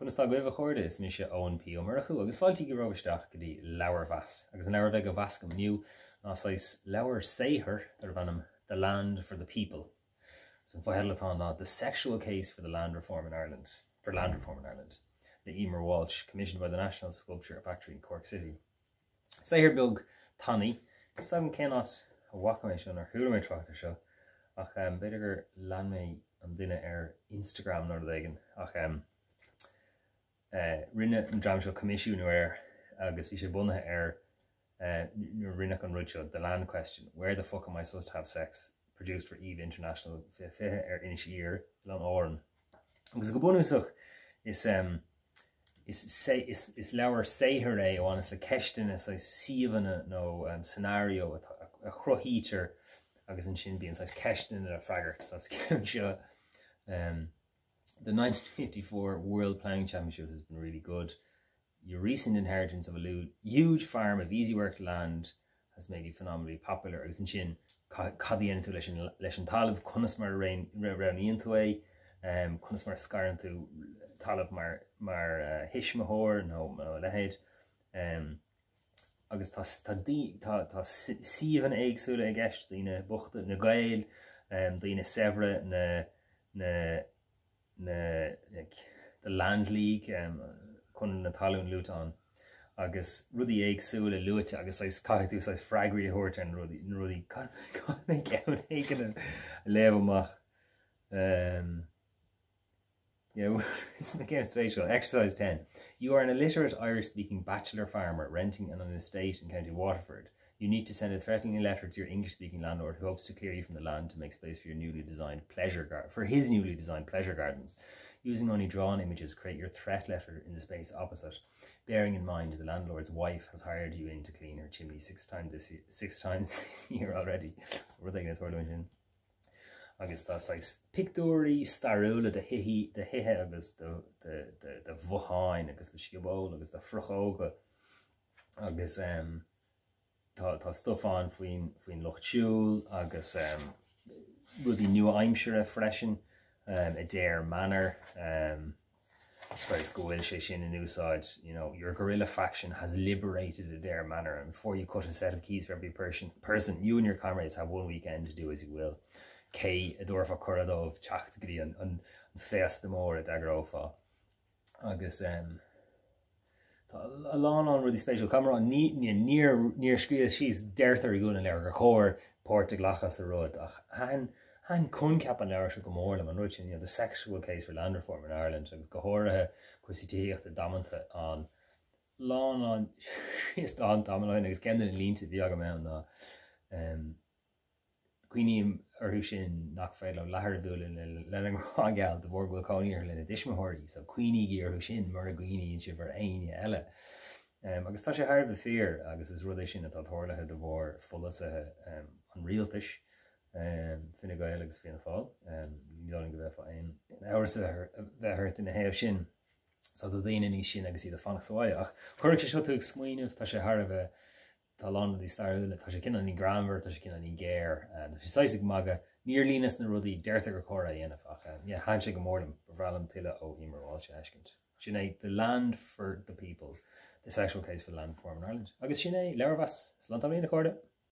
Conas tá agaibh, a chairde? Is mise Eoin P. Ó Murchú agus fáiltígí romhaibh isteach go dtí Leabharmheas. Agus an leabhar a bheidh á mheas agam inniu ná saghas leabhar saothair darb ainm The Land for the People. Agus an fotheideal atá ann ná The Sexual Case for the Land Reform in Ireland, for Land Reform in Ireland, le Emer Walsh, commissioned by the National Sculpture Factory in Cork City. Saothar beag tanaí. Níl 's agam cén áit a bhfaca mé seo, nár chuala mé trácht air seo, ach b'fhéidir gur lean mé an duine ar Instagram nó rud éigin, ach rinne an dream seo coimisiúnú air agus bhí sé bunaithe ar nuair a rinneadh an rud seo, The Land Question, Where the fuck am I supposed to have sex? produced for Eve International 2020 ar Inis Oírr, Oileán Árann. Agus go bunúsach is is is leabhar saothair é a bhaineas le ceisteanna, saghas suíomhanna nó scenario a chruthaítear agus ansin bíonn saghas ceisteanna le freagairt. Sa cheann seo, The 1954 World Ploughing Championships has been really good. Your recent inheritance of a huge farm of easy worked land has made you phenomenally popular agus ansin cad a dhéanann tú leis an leis an talamh, conas mar a roghnaíonn tú é, conas mar a scarann tú talamh mar mar thuismitheoir nó a leithéid. Agus tá tá tá tá suíomhanna éagsúla i gceist, daoine bochta, na Gaeil, daoine saibhre, na na na The Land League, Conradh na Talún luaite ann, agus rudaí éagsúla luaite agus saghas caithfidh tú saghas freagraí a thabhairt ar na rudaí, na rudaí, caithfidh mé ceann éigin a léamh amach. Yeah, it's ceann spéisiúil. Exercise 10. You are an illiterate Irish-speaking bachelor farmer renting on an estate in County Waterford. You need to send a threatening letter to your English-speaking landlord who hopes to clear you from the land to make space for your newly designed pleasure gar for his newly designed pleasure gardens. Using only drawn images, create your threat letter in the space opposite, bearing in mind the landlord's wife has hired you in to clean her chimney six times this year, six times this year already. Rud éigin ag tarlú ansin. Agus tá saghas pictiúirí stairiúla de thithe, de thithe agus de, de, de, de bhotháin agus de sciobóil agus de phrochóga agus um, Tá tá stuif ann faoin faoin lucht siúil agus rudaí nua-aimsire freisin, Adare Manor, saghas go bhfuil sé sin in úsáid, you know, your guerrilla faction has liberated Adare Manor and before you cut a set of keys for every person, person, you and your comrades have one weekend to do as you will. Cé a dtabharfá cuireadh dóibh teacht go dtí an an féasta mór a d'eagrófá. Agus tá a lán lán rudaí spéisiúil. Caithfidh mé a rá, níor níor scríos síos, deirtear i gcúl an leabhair gur chóir páirt a ghlacadh sa rud ach thaitin thaitin coincheap an leabhair seo go mór liom, an rud sin, you know, the sexual case for land reform in Ireland agus go háirithe cúrsaí tithíochta damanta ann. Lán lán síos dán tamall ó shin agus ceann de na línte a bhí agam ann ná Cuimhním orthu sin nach féidir leo leathar a bhualadh lena ngrá geal de bharr go bhfuil cónaí orthu lena dtuismitheoirí, so cuimhnígí orthu sin mura gcuimhníonn sibh ar éinne eile. Agus tá sé thar a bheith fíor agus is rud é sin atá tarlaithe de bharr pholasaithe an rialtais, Fine Gael agus Fianna Fáil. Ní dóigh liom go bhféadfá aon amhras a bheith ort ina thaobh sin. So tá daoine níos sine agus iad ag fanacht sa bhaile. Ach chuirfeadh sé seo tú ag smaoineamh, tá sé thar a bheith Tá a lán rudaí stairiúla, tá sé cineáilín greannmhar, tá sé cineáilín géar, tá sé saghas ag magadh. Níor líonas na rudaí, deirtear gur chóir é a dhéanamh ach yeah, thaitin sé go mór liom. Ba bhreá liom tuilleadh ó Emer Walsh a fheiscint. Sin é The Land for the People, The Sexual Case for the Land Reform in Ireland. Agus sin é, Leabharmheas. Slán tamaillín, a chairde!